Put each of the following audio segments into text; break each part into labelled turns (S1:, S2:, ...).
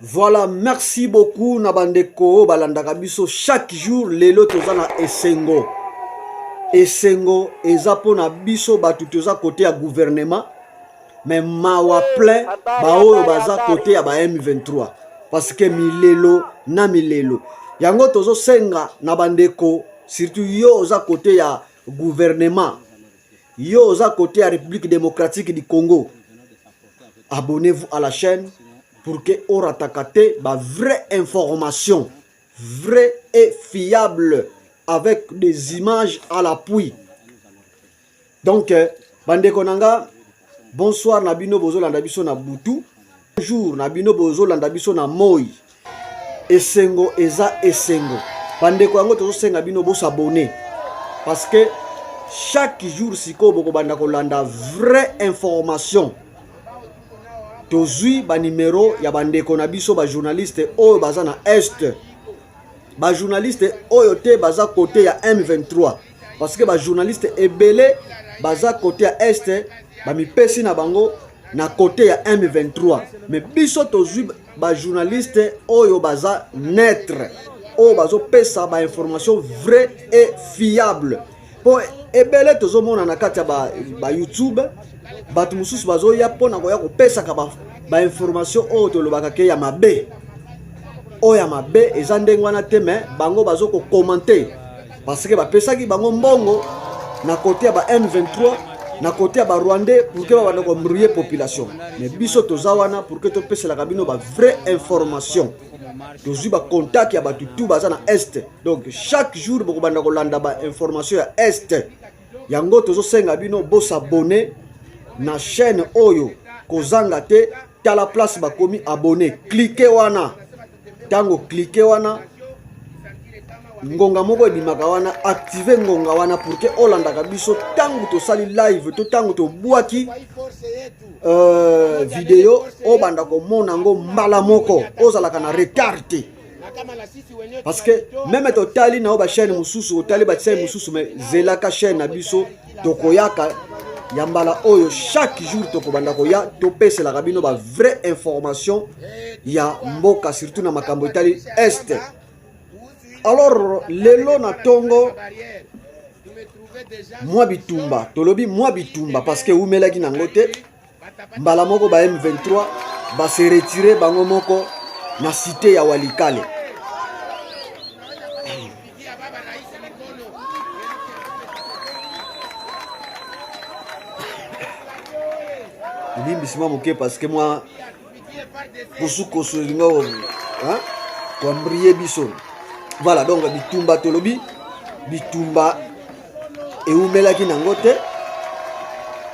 S1: Voilà, merci beaucoup na bandeko oyo balandaka biso chaque jour. Lelo toza na esengo, esengo eza mpona biso bato toza kote ya gouvernement, mais mawa plein baoyo baza kote ya ba M23, parce que milelo na milelo yango tozosenga na bandeko, surtout yo oza kote ya gouvernement, yo oza kote ya République démocratique du Congo, abonnez-vous à la chaîne pour que orataka te ba vraie information, vraie et fiable, avec des images à l'appui. Donc bandeko na nga, bonsoir na bino bozolanda biso na butu, bonjour na bino bozolanda biso na moi. Esengo eza esengo, bandeko. Yango tozosenga bino bos'abonner, parce que chaque jour sikoyo bokobanda kolanda vraie information. Tozwi banimero ya bandeko na biso bajournaliste oyo baza na Est, bajournaliste oyo te baza kote ya M23, parce que bajournaliste ebele baza kote ya Est bamipesi na bango na kote ya M23. Mais biso tozwi bajournaliste oyo baza neutre, oyo bazopesa bainformation vraie et fiable, mpo ebele tozomona na kati ya ba YouTube bato mosusu bazoya mpona koya kopesaka bainformation oyo tolobaka ke ya mabe. Oyo ya mabe eza ndenge wana te, mais bango bazokocommenter parce que bapesaki bango mbongo na kote ya ba M23, na kote ya barwandais, pour que babanda koembrouiller population. Mais biso toza wana pour que topeselaka bino bavrai information. Tozwi bacontact ya bato tu baza na Est, donc chaque jour bokobanda kolanda bainformation ya Est. Yango tozosenga bino bos'abonner na chaîne oyo, kozanga te. Tala place bakomi abonner, clique wana. Ntango clique wana, ngonga moko ebimaka wana, active ngonga wana pour que olandaka biso ntango tosali live to ntango tobwaki video, obanda komona yango mbala moko, ozalaka na retard te. Parce que même totali na yo bachaîne mosusu, otali bachaîne mosusu, mais zelaka chaîne na biso, tokoyaka ya mbala oyo. Chaque jour tokobanda koya, topeselaka bino bavrai information ya mboka, surtout na makambo etali Est. Alors lelo na ntongo mwa bitumba, tolobi mwa bitumba parce que eumelaki nango te. Mbala moko ba M23 base retirer bango moko na cité ya Walikale. Limbisima moke parce que mwa kosukosu elinga koembrouiller biso. Voilà, donc bitumba, tolobi bitumba eumelaki nango te.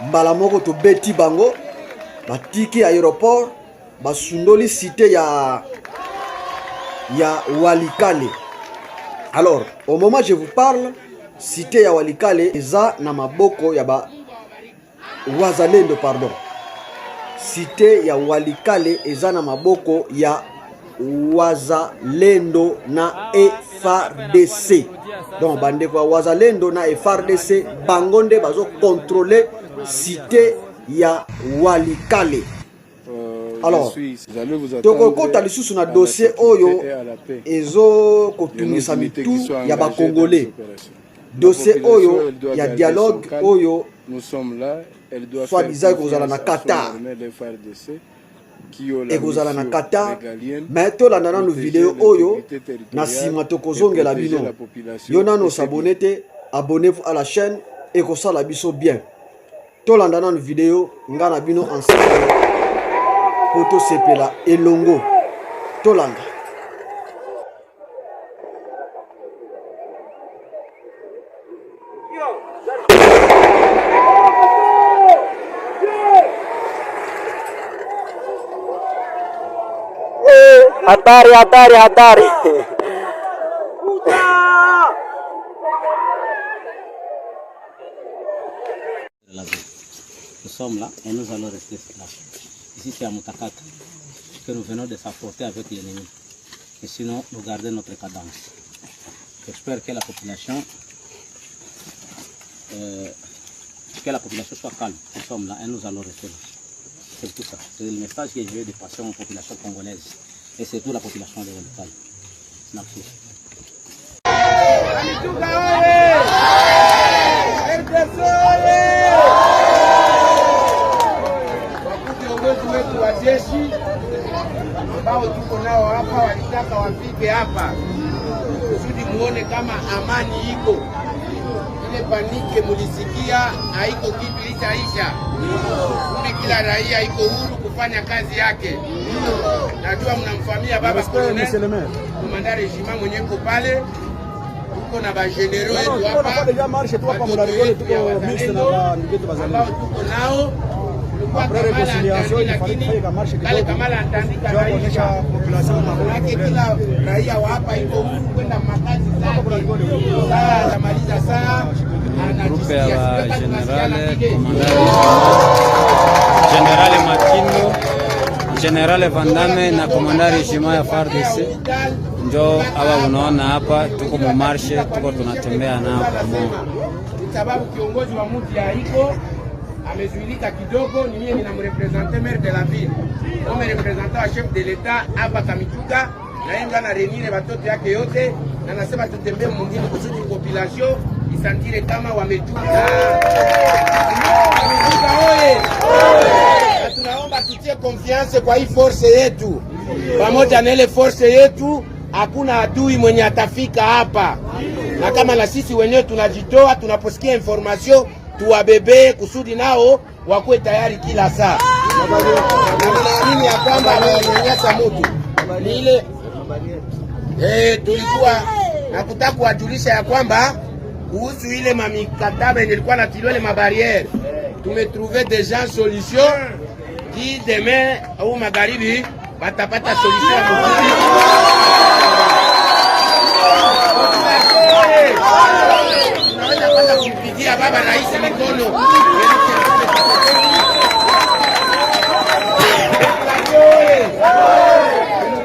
S1: Mbala moko tobeti bango, batiki aéroport, basundoli cité ya Walikale. Alors au moment je vous parle, cité ya Walikale eza na maboko ya ba Wazalendo, pardon, cité ya Walikale eza na maboko ya Wazalendo na FARDC. Donc bandeko ya Wazalendo na FARDC, bango nde bazocontrôler cité ya Walikale. Alors tokokɔta lisusu na dossier oyo ezokotungisa mitu ya bacongolais, dossier oyo ya dialogue oyo soi-disant ekozala na Qatar, ekozala na Qatar. Mais tolanda nanu video oyo, na nsima tokozongela bino. Yo nano os'abonner te, abonnez-vous à la chaîne, ekosala biso bien. Tolanda nanu video, nga na bino ensemble, mpo tosepela elongo. Tolanda.
S2: Hatari, hatari, hatari.
S3: La vie. Nous sommes là et nous allons rester là. Ici, c'est à Mutakata que nous venons de s'apporter avec l'ennemi. Et sinon, nous gardons notre cadence. J'espère que la population soit calme. Nous sommes là et nous allons rester là. C'est tout ça. C'est le message que je veux de passer aux populations congolaises. Et surtout la population de Walikale. Merci.
S4: Viongozi wetu wa jeshi ambao tuko nao hapa walitaka wafike hapa kusudi muone kama amani iko. Ile panique mulisikia haiko kitu, ilishaisha. Kumbe kila raia iko huru kufanya kazi yake. Najua mnamfahamia baba colonel commandant régiment mwenye iko pale, tuko na bagénéraux yetu hapa, watoto yetu ya wazalendo ambao tuko nao. Kulikuwa Kamala Antandi, lakini kale Kamala Antandi kanaisha, manake kila raia wa hapa iko huru kwenda makazi zake. Saa atamaliza saa
S5: Groupe ya
S4: anajisikia
S5: ba
S4: sio kama tunasikiana
S5: général
S4: vile.
S5: Commandant général Makindo, Général Vandame na commandant régiment ya FARDC njo aba unaona hapa, tuko mu marche, tuko tunatembea nao pamoja.
S4: Sababu kiongozi wa mji haiko amezuilika kidogo, ni mie ninamreprésente maire de la ville comme représentant wa chef de l'État hapa Kamituga, na yeye ndo anaréunir batoto yake yote, na nasema tutembee mwingine kusudi population isentir kama wamejuka. Kamituga oye! Na tunaomba tutie confiance kwa hii force yetu, pamoja na ile force yetu hakuna adui mwenye atafika hapa, na kama na sisi wenyewe tunajitoa, tunaposikia information tuwabebee kusudi nao wakuwe tayari kila saa, na ninaamini ya kwamba wanyanyasa mutu ni ile tulikuwa na kutaka kuwajulisha ya kwamba kuhusu ile mamikataba yenye ilikuwa natiliwa ile mabarrières, tumetrouve déjà solution qui demain au magharibi batapata solution ya mzuri. Tunaweza kwanza kumpigia baba rais mikono.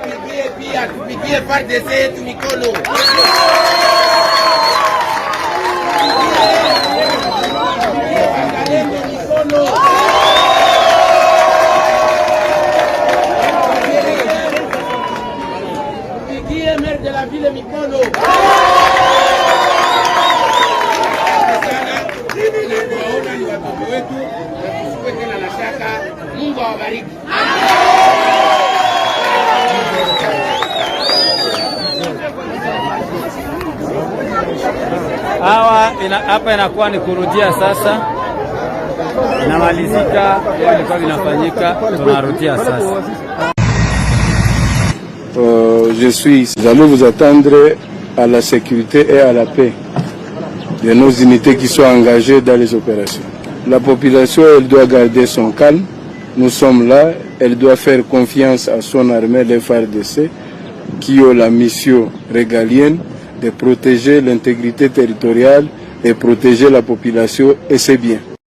S4: Tumpigie pia, tupigie FARDC yetu mikono. Tupigie wazalendo mikono. Tupigie maire de la ville mikono. Sana na kuwaona ni watoto wetu, na tusikuwe tena na shaka. Mungu awabariki.
S5: Hawa hapa inakuwa ni kurudia sasa, inamalizika hiyo ilikuwa vinafanyika, tunarudia sasa.
S6: Je suis ici. Vous allez vous attendre à la sécurité et à la paix de nos unités qui sont engagées dans les opérations. La population, elle doit garder son calme. Nous sommes là. Elle doit faire confiance à son armée, les FARDC, qui ont la mission régalienne de protéger l'intégrité territoriale et protéger la population, et c'est bien.